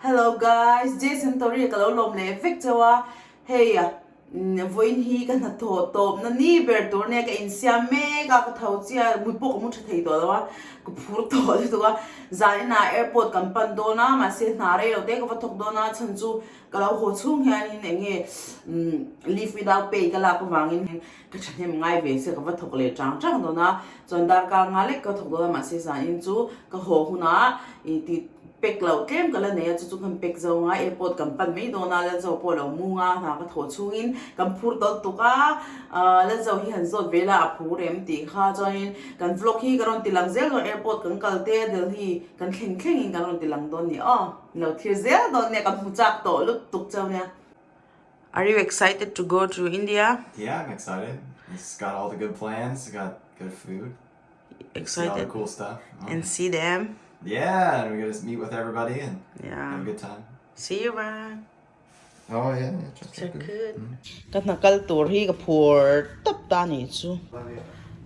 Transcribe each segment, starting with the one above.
Hello guys, Jason Tori ka lo lawm leh vek chauh a, hei vawiin hi ka hnathawh tawp na ni ber tur ania ka insiam mek a, ka tho chiah mut pawh ka mu tha thei tawh lo a, ka phur tawh lutuk a, zan inah airport kan pan dawn a, mahse hna rei lo te ka va thawk dawn a, chhan chu ka lo haw chhung hianin eng nge leave without pay ka lak avangin Ka thahnem ngai ve che ka va thawk leh chang chang dawn a, chuan darkar nga lek ka thawk dawn a mahse zanin chu ka haw hunah ih tih pack loh tlem ka la nei a chu chu kan pack zo anga airport kan pan mai dawn a Lalzo pawh lo mung a hna ka thawh chhungin kan phur tawlh tuk a ahh Lalzo hi han zawt ve la a phur em tih kha chuanin kan vlog hi ka rawn ti lang zel dawn airport kan kal te Delhi kan thleng thlengin kan rawn ti lang dawn ni aw lo thlir zel dawn nia kan hmu chak tawh lutuk chauh nia. Are you excited to go to India? Yeah, I'm excited. It's got all the good plans, got good food. Excited. See all the cool stuff. Oh. And see them. Yeah, and we get to meet with everybody and yeah. have a good time. See you, bye. Oh yeah, yeah good. Ka hna kal tur hi ka phur tawp ta ni chu.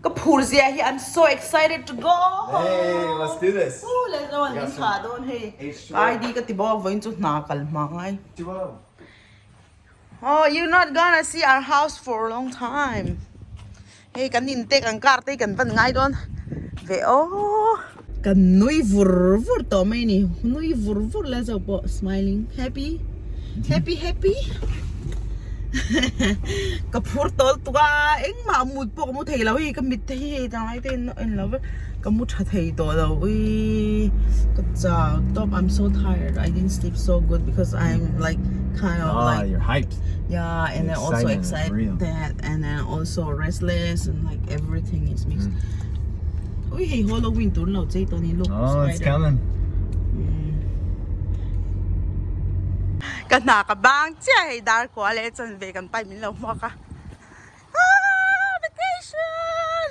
Ka phur zia hi I'm so excited to go. Hey, let's do this. Ooh, let's go an tha dawn hei. ID ka ti bawk vawiin chu hna kal hma ngai. Oh, you're not gonna see our house for a long time. Hei kan in te kan car te kan van ngai dawn ve aw. Kan nui vur vur tawh mai ni. Nui vur vur la zo pawh smiling happy happy happy. Ka phur tawl tuk a engmah mut pawh ka mu thei lo hei ka mit te hi hei tanglai te in en lo vek ka mu tha thei tawh lo ui ka chau tawp I'm so tired I didn't sleep so good because I'm like kind of Ah, like you're hyped. yeah and then also Excitement is excited real. and then also restless and like everything is mixed Mm. ui hei Halloween tur lo chei tawh ni look Oh, it's spider coming. Ka hna ka bang chiah hei dar kua leh chan ve kan pai min lo hmuak a ah vacation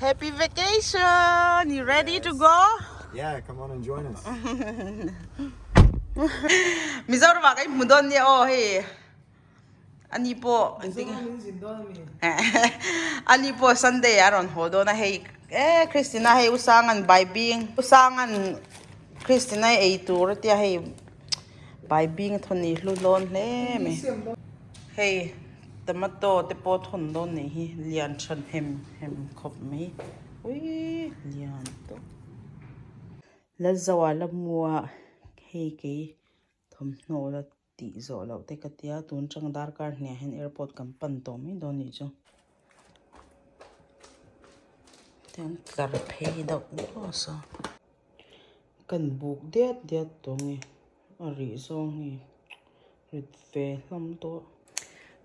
happy vacation you ready to go Yeah, come on and join us. Mizoram ah ka inhmu dawn nia aw hei ani pawh ani pawh Sunday ah a rawn haw dawn a hei eh Christina hei Usangan baibing Usangan Christina ei tur a tia hei Baibing a thawn ni hlu hlawn hle mai. Hei tomato te pawh a thawn dawn nih hi lian tha hem hem khawp mai uii lian tawp. Lalzoa la mua hei kei thawmhnaw la tih zawh loh te ka tia tun tang darkar hniah hian airport kan pan tawh mai dawn nih chu. Tiang tlar phei deuh duah saw. Kan buk diat diat tawh nge a rih zawng hi rit ve hlawm tawh.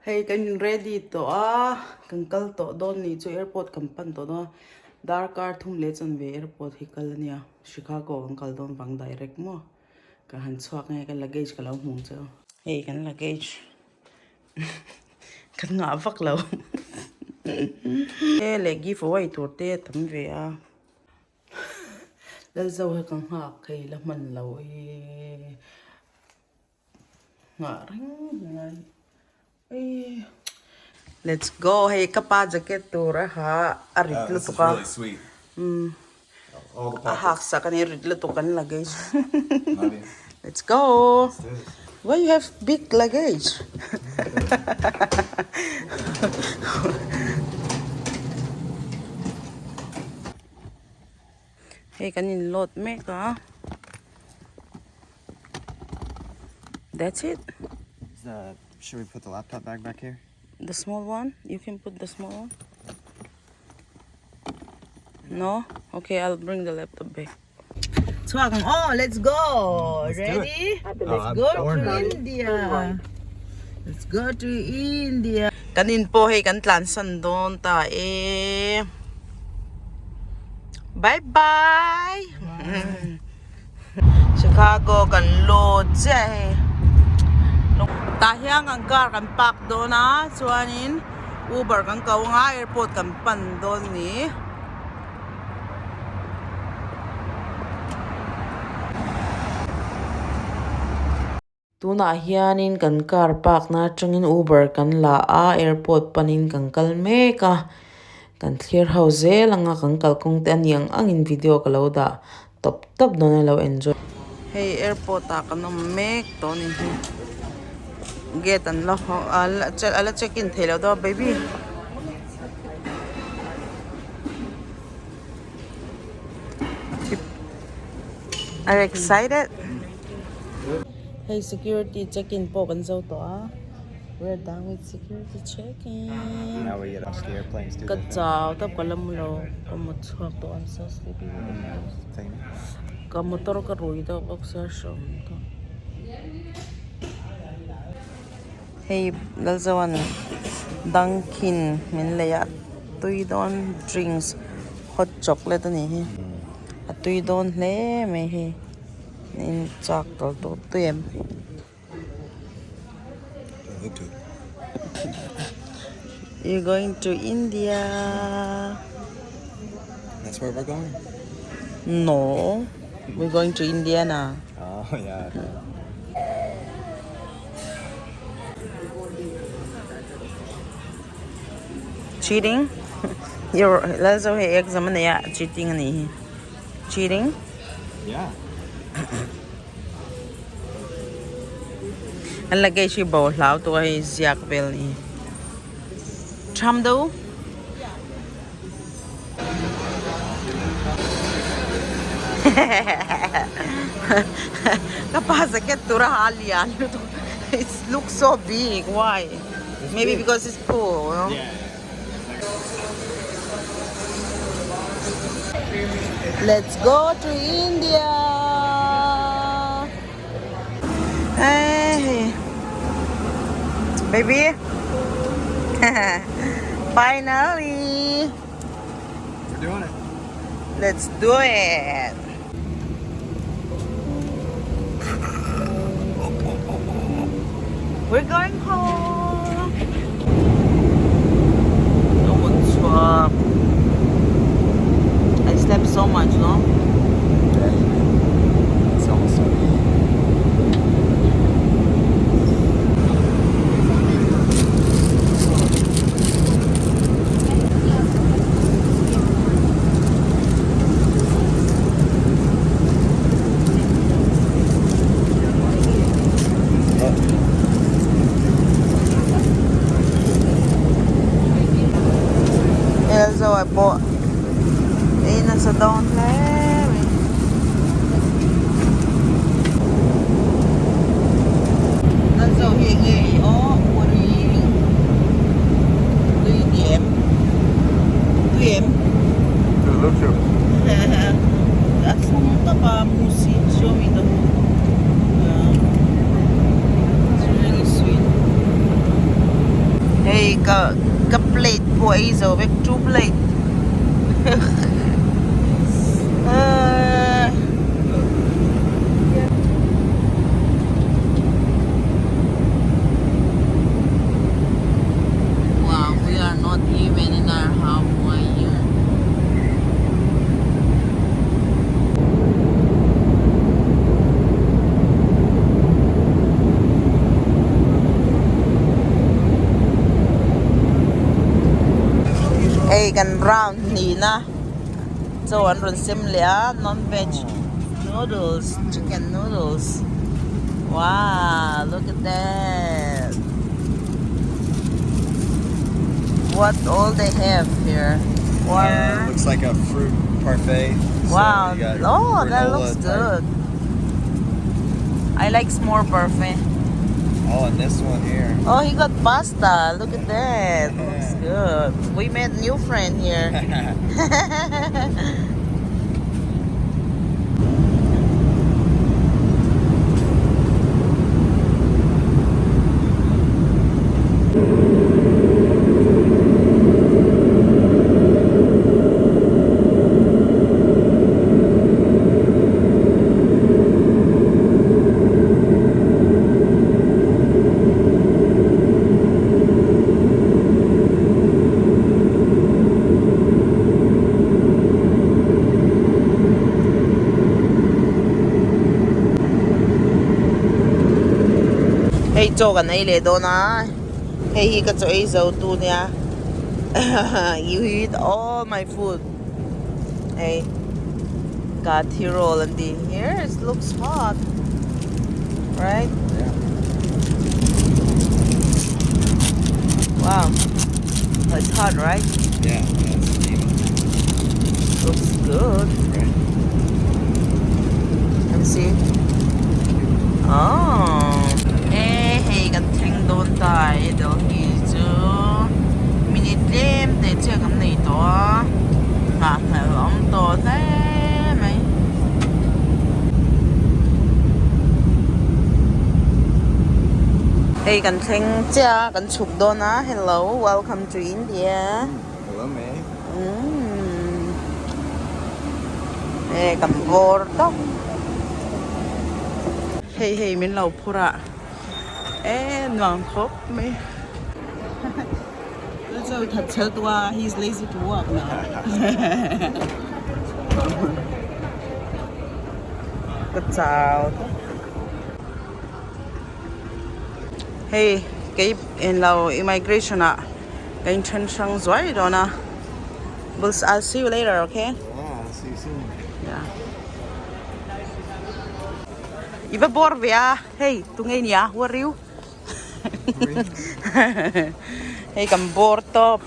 Hei kan in ready tawh a kan kal tawh dawn ni chu airport kan pan tawh dawn a darkar thum leh chuan ve airport hi kal a nia Chicago kan kal dawn vang direct maw ka han chhuak nge ka luggage ka lo hmu chu. Hei kan luggage kan ngah vak lo e leh give away tur te a tam ve a. Lalzo hi ka nghak hei la hman lo e nghah reng ngai e let's go hei ka pa jacket tur a ha a rit lutuk a a hak sak a ni rit lutuk kan luggage let's go why you have big luggage Hei kan in load mek a that's it The, should we put the laptop bag back here? The small one you can put the small one no okay I'll bring the laptop back Chhuak ang aw let's go Let's do it. ready Oh, let's I'm go born to ready. India let's go to India kan in pawh hei kan tlansan dawn ta e bye bye Chicago kan lut chiah hei tah hian kan car kan park dawn a chuanin Uber kan ko anga airport kan pan dawn ni. Tunah hianin kan car park na atangin Uber kan la a, airport panin kan kal mek a, kan thlir ho zel anga kan kalkawng te a ni ang angin video ka lo dah tawp tawp dawn a lo enjoy. Hei airport ah kan awm mek tawh a ni hi gate an la hawng a la check in theih loh dawn a baby. Are you excited? Hei security check in pawh kan zo tawh a we are done with security check in. Now we get off the airplanes do Ka the thing. chau tawp ka la mu lo ka mut chhuak tawh I'm so sleepy Same. Ka motor ka rui deuh bawk sia hreawm tawh. Hei Lalzoan Dunkin min lei a tui dawn drinks hot chocolate a nih hi a tui dawn hle mai hei in chak tawlh tawlh tui em. You going to India. That's where we're going? No, we're going to Indiana. Oh yeah. Cheating? Your Lalzo hei exam a nei a, cheating a nih hi. Cheating? Yeah. An luggage hi bo hlau tuk a hei ziak vel ni. Tham do. Ka pa jacket tur a ha lian lutuk. It looks so big. Why? Maybe because it's poor, no? Yeah. Let's go to India. Hey. Baby. Finally. We're doing it. Let's do it. We're going home. What's up? I slept so much, no? It's almost Elzo pawh ei nasa dawn hle mai. Elzo hi eng nge i aw puri tui ni em tui em a thlum tawp a musi show me the it's really sweet hei ka ka plate pawh a ei zo vek two plate Wow, we are not even in our Hawaii. Hei kan round hnihna chaw an rawn sem leh a non veg noodles chicken noodles wow look at that what all they have here uh, looks like a fruit parfait wow oh that looks good I like more parfait Oh, and this one here. Oh, he got pasta. Look at that. Yeah. Looks good. We met new friend here. Hei chaw kan ei leh dawn a hei hi ka chaw ei zo tu nia you eat all my food hei. Kathi roll an tih here it looks hot right wow it's hot right yeah looks good let me see oh e hei kan thleng dawn ta e Delhi chu minute tlem te chiah kan nei tawh a nghahnghelh a awm tawh hle mai. Hei kan thleng chiah a kan chhuk dawn a hello welcome to India hello mate umm e kan bawr tawp hei hei min lo phur a e nuam khawp mai. He is lazy to walk now. Ka chau tawp. Hei kei englo immigration ah ka in then hrang zuai dawn a. We'll I'll see you later, okay? Yeah, I'll see you soon. Yeah. I va bawr ve a, hei tunge nia, who are you? Hei kan bawr tawp.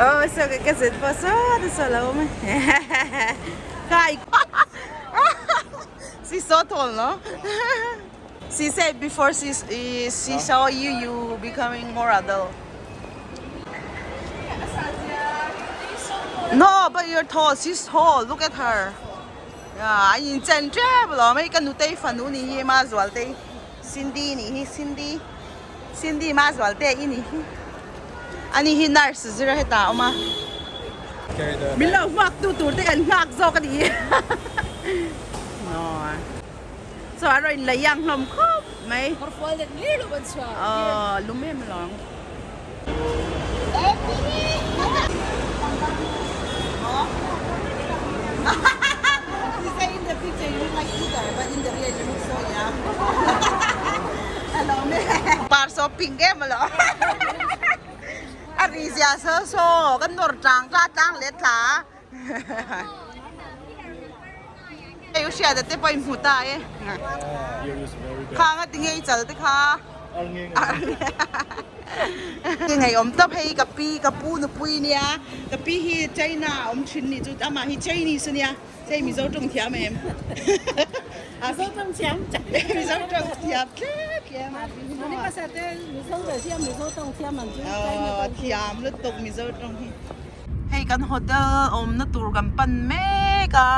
Oh so ka ka zet pawh saw te saw lo awm e. Kai She so tall no? She said before she she saw you you becoming more adult. No, but you're tall. She's tall. Look at her. A inchen tep lo mai ka nutei fanu ni hi ma zual te Cindy nih hi Cindy Cindy ma zual te i nih hi ani hi nurse zira hetah a awm a min lo nghak tu tur te kan nghak zawk a ni hi chuan a rawn la yang hlawm khawp mai aw lum em alawm. Par so ping em alo a ri zia so so kan nawr tlang tla tlang leh tla hei u hriat te pawh in hmu ta e khang a tinge i chal te kha Ngeiawm tawp hei ka pi ka pu nupui nia ka pi hi China a awm thin nih chu amah hi Chinese ania hei Mizo tawng thiam em Mizo tawng thiam Mizo tawng thiam tlem tlem a thiam lutuk Mizo tawng hi. Hei kan hotel awmna tur kan pan mek a.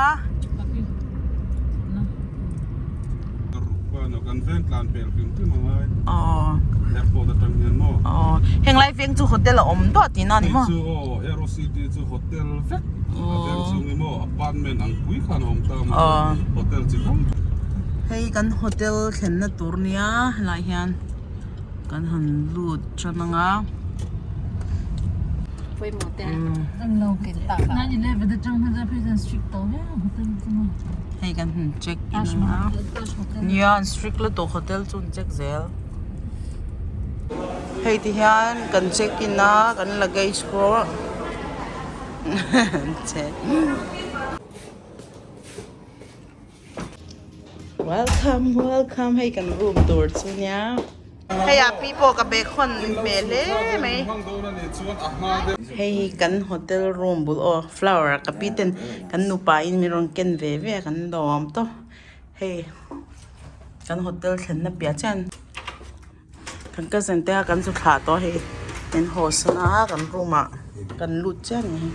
Heng lai veng chu hotel a awm duah tihna a ni maw? Hei kan hotel thlenna tur nia helaiah hian kan han lut tan ang a. Hei kan han check in a nia an strict lutuk hotel chu an check zel hei ti hian kan check in a kan luggage pawh che. Welcome welcome hei kan room tur chu nia hei ah pi pawh ka bag hawn hmel hle mai hei hi kan hotel room bul aw flower ka pi ten kan nupa in min rawn ken ve ve a kan lawm tawp hei kan hotel thlenna piah chian kan cousin te a kan zu thlah tawh hei min haw san a kan room ah kan lut chiah a ni hei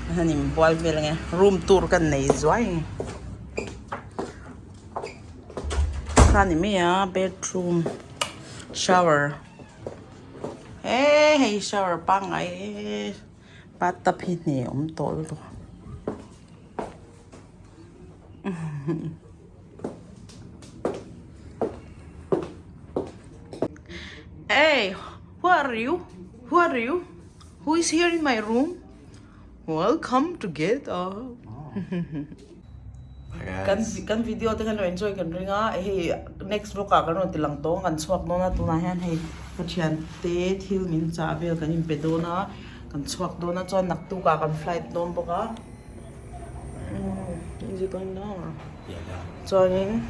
a han inbual vel ang e room tour kan nei zuai a ni kha ni mai a bedroom shower he hei shower pangngai bathtub hi hne awm tawh lutuk. Hey, who are you? Who are you? Who is here in my room? Welcome to get up. Kan kan video te kan lo enjoy kan ring a hei next vlog ah kan rawn ti lang tawng kan chhuak dawn a tunah hian hei ka thian te thil min chah vel kan inpe dawn a kan chhuak dawn a chuan naktuk ah kan flight dawn bawk a. Is it going down or? Yeah, down. Chuanin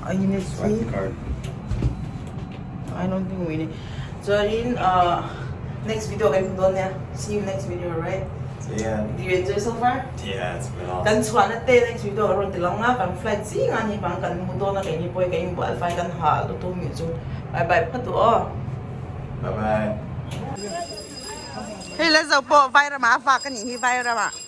a unit hi I don't think we need. Chuanin uh next video kan hmu dawn nia. See you next video, right? See ya. Did you enjoy so far? Yeah, it's been awesome. Kan chhuahna te next video a rawn ti lang a, kan flight zing a ni vang kan mu dawn a keini pawh hi kan inbual fai kan ha lutuk nih chu. Bye bye phawt duh aw. Bye bye. Hei la zo pawh Vairamah a vak a nih hi Vairamah.